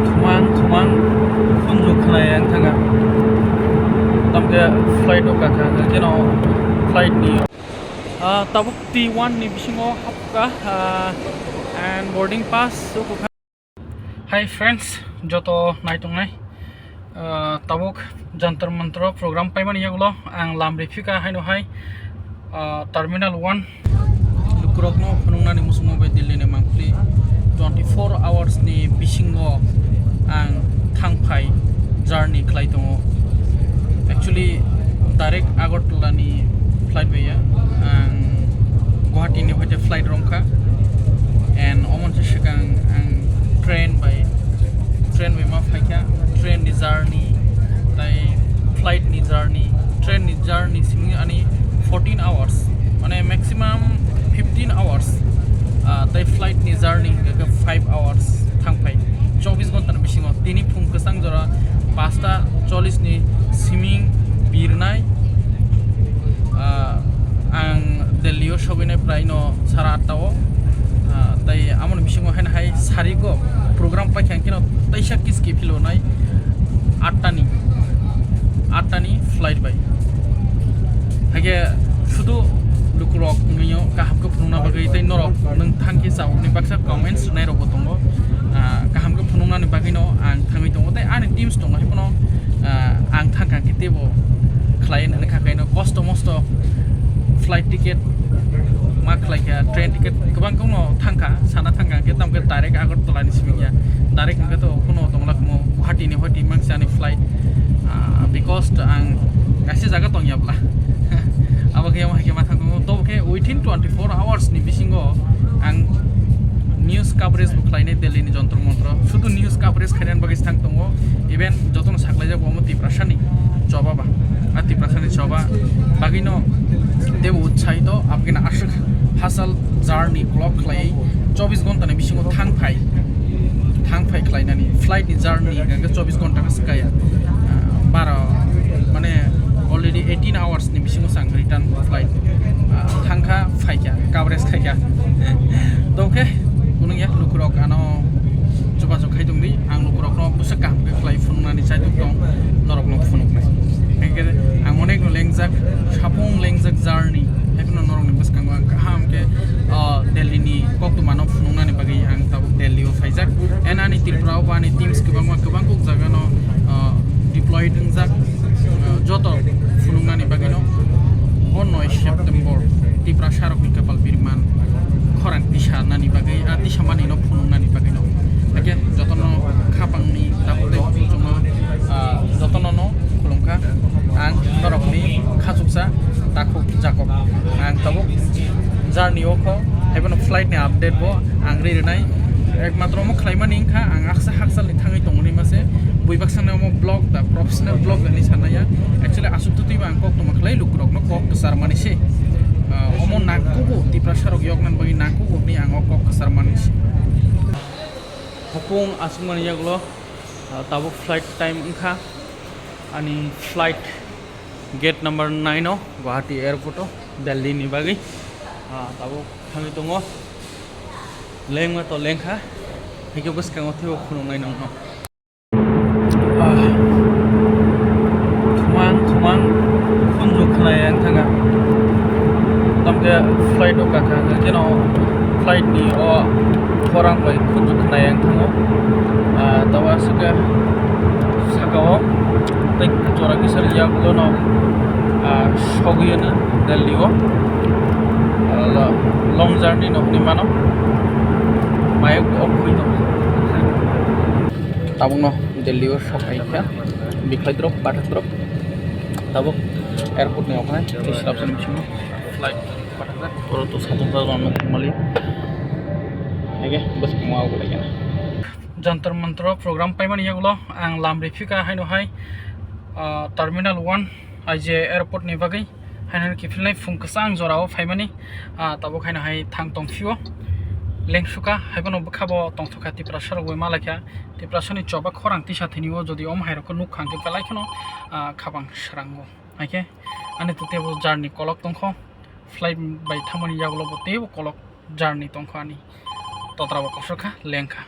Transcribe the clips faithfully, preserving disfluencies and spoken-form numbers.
Thumang thumang khunju khnai ang thanga. Tamke flight o kakha, keno flight ni. Ah, tabuk T one ni bisingo hapkha, ah, and boarding pass o kwkha. Hi friends, joto naitongnai. Ah, tabuk Jantar Mantar program paimani yagulo ang lam riphika haino hai, ah, Terminal one. Lukurokno phunuknani muchungo bai Delhi ni mangpili twenty four hours ni bisingo ang thangphai journey khlai tongo. Actually, direct Agartala ni flight bai ya, ang Guwahati ni hoite flight romkha, and omo se swkang ang train bai, train bai ma phaikha, train ni journey, tai flight ni journey, train ni journey simi ani fourteen hours, mane maximum fifteen hours, ah, tai flight ni journey hingkha khe five hours thangphai, chobbish ghonta ni bisingo. Tini phung kwchang jora pasta chollish ni siming birnai, ah, ang Delhi o sogwinai prai no sara atta o, ah, tai amoni bisingo haino hai sarigo program paikha, hingkheno taisa kiski philonai atta ni, atta ni flight bai. Haikhe sudu lukurok wngyo kaham khe phunukna bagwi tei norok nwng thangkhe chawkni baksa comments rwnairokbo tongo. Ah, kaham khe phunuknani bagwino ang thangwi tongo tei ani teams tongo, haiphano, ah, ang thangkha khe teibo khlai nani kha kaino kosto mosto flight ticket ma khlaikha, train ticket kwbang kwbangno thangkha, sana thangkha hwnkhe tamokhe direct Agartala ni simi ya, direct hwnkhe to phano tongla khumo Guwahati ni hoiti mangsa ni flight, ah, because ang kaisa jaga tongya bwla. Abo khe omo hai khe ma thang tongo, to khe within twenty four hours ni bisingo ang news coverage bo khlainai Delhi ni Jantar Mantar o. Sudu news coverage khainani bagwi thang tongo, even jotono saklaijak bo omo Tiprasani choba ba, a Tiprasani choba bagwino teibo utsahi to, abgini aswk hachal journey clock khlaiwi chobbish ghonta ni bisingo thang phai, thang phai khlainani flight ni journey hwnkhe chobbish ghonta khe swkaya, ah, baro, mane already eighteen hours ni bisingo chang return flight, ah, thangkha phaikha coverage khaikha. Tokhe kunungya lukurok ano chubachu khai tongdi, ang lukurokno bwswk kaham khe khlai phunuknani chaitok tong, norokno phunuknai. Hingkhe ang onek no lengjak, sapung lengjak journey, haiphano norokni bwskango ang kaham khe, ah, Delhi ni koktwmano phunuknani bagwi ang tabuk Delhi o phaijak. And ani Tripura o bo ani teams kwbangma kwbang kuk jagano, ah, deployed wngjak. Ah, joto phunuknani bagwino o noi September Tiprasarokni kapal birman khorang tisa nani bagwi, ah, tisa manino phunuknani bagwino. Haikhe jotono khapangni tabuk tei khumchukno, ah, jotono no khulumkha. Ang norokni khachuksa takhuk Jakob. Ang tabuk journey o kho, haiphano flight ni update bo ang ri rwnai. Ekmatro omo khlaimani wngkha ang aksa hakchalni thangwi tongmani mase, bui baksa no omo vlog da, professional vlog hinwi sanaya. Actually aswk twtwi ba ang kok tongma khlai lukurokno kok kwchar mani se. Ah, omo nangkugo, Tiprasa rok yoknani bagwi nangkugo hinwi ang o kok kwchar mani se. Hopung aswk mani yagulo, ah, tabuk flight time wngkha. Ani flight gate number nine o Guwahati airport o Delhi ni bagwi. Ah, tabuk thangwi tongo. Lengma to lengkha. Hikhe bwskango thwibo khulumnai nongno. Ah. Thumang, thumang, khunju khnai ang thanga. Tamkhe flight o kakha, keno flight ni o khorang bai khunju khnai ang thango. Ah, tawa aswk khe saka o tei jora kisa yak ulo no, ah, sogwi ano Delhi o. Ah, long journey no hinwi mano. Mayok o khwi no. Tabukno Delhi o sok hai kha, bikhai drop, bathak drop. Tabuk airport ni okhai, tei slap sani bisingo flight bathakjak. Oro to satung jak rok nukmali. Haikhe bwskango abulai gana. Jantar Mantar o program paimani yagulo ang lam riphika haino hai, ah, Terminal one I J I airport ni bagwi. Haino kiphilnai phung kwchang jorao phaimani, ah, tabuk haino hai thang tongphio. Lengsuka, haibono bwkhabo tongthokha Tiprasa rok bai malaikha. Tiprasa ni choba khorang tisa thini o jodi omo hai rokno nukha hwnkhe belai kheno, ah, khabang srango. Haikhe ani to teibo journey kolok tongkho. Flight bai thangmani yagulo bo teibo kolok journey tongkho ani. Totra bo kosokkha, lengkha.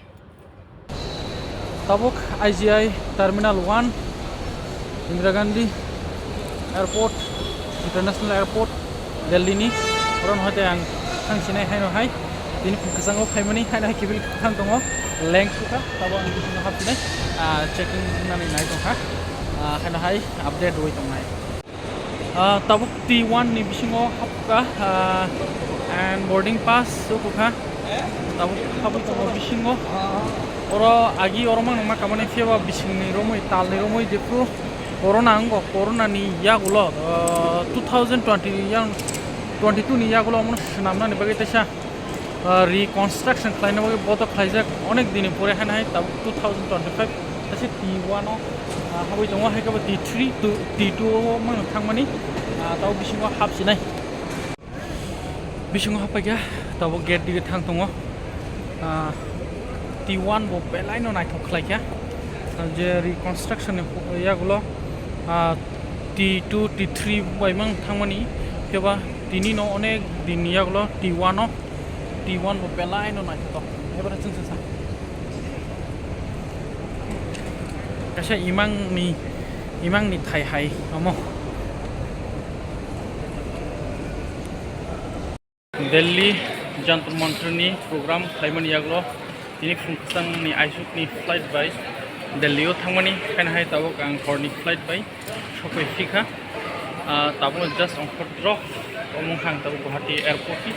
Tabuk I G I Terminal one, Indira Gandhi Airport, International Airport, Delhi ni. Oro no hoite ang thang sinai haino hai. Tini kwchangbo phaimani haino hai kibil thang tongo. Length kha, tabuk ang bisingo hapsinai, ah, checking nani nai tongkha. Ah, haino hai update rwi tongnai. Ah, tabuk T one ni bisingo hapkha, ah, and boarding pass ukukha. Tabuk hapwi tongo bisingo. Oro agi oro mangma kamani phiya ba bisingni romwi, talni romwi jephru corona wngo, corona ni yagulo, ah, two thousand twenty yang, twenty-two ni yagulo omono swnamnani bagwi teisa ah, reconstruction khlaina bagwi bodo khlaijak onek dini pore haino hai tabuk two thousand twenty-five kaisa T one o, ah, habwi tongo, hai khe bo T three, T two o mano thangmani, ah, tabuk bisingo hapsinai. Bisingo happaikha, tabuk gate dige thang tongo. Ah, T one bo belai no naithok khlaikha. Ah, je reconstruction ni yagulo, ah, T two, T three bai mang thangmani, khe ba tini no onek din ni yagulo T one o T one bo belai no naithotok. Ebare chwng sa sa. Kaisa imang ni, imang ni thai hai omo. Delhi Jantar Mantar ni program khlaimani yagulo tini phung kwchang ni aisuk ni flight bai Delhi o thangmani, haino hai tabuk ang hor ni flight bai sokoi phikha. Ah, tabuk just ongkhor drop omong hang tabuk Guwahati airport ni,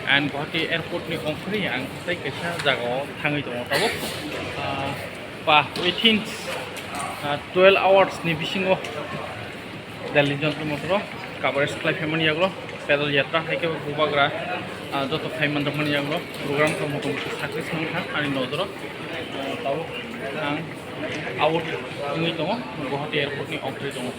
and Guwahati airport ni ongkhorwi ang tei kaisa jaga o thangwi tongo tabuk. Ah, pa within, ah, twelve hours ni bisingo Delhi Jantar Mantar o coverage khlai phaimani yagulo pedal yatra hai khe bubagra, ah, joto phaiman rokmani yagulo program khe motom success wngkha ani nojoro. Ah, tabuk ang out wngwi tongo, Guwahati airport ni ongkhorwi tongo.